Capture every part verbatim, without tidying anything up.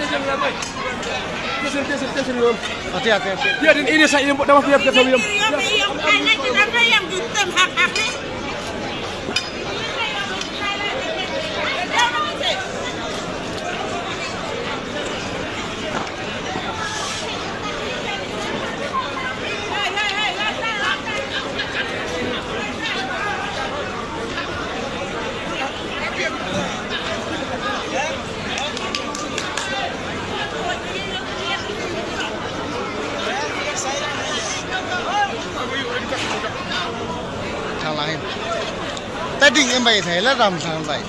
Ati, ati, ati. Dia din ini saya yang buat dalam dia kata dia. Thang lang hin. Ta ding em bai thai la ram thang bai.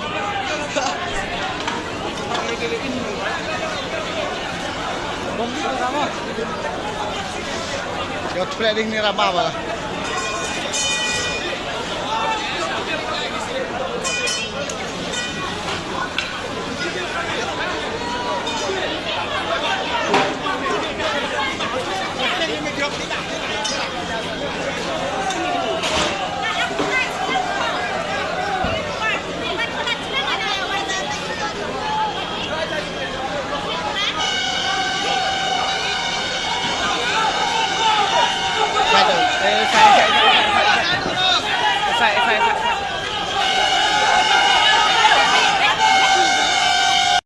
Yo tple ding ni ra ba ba la.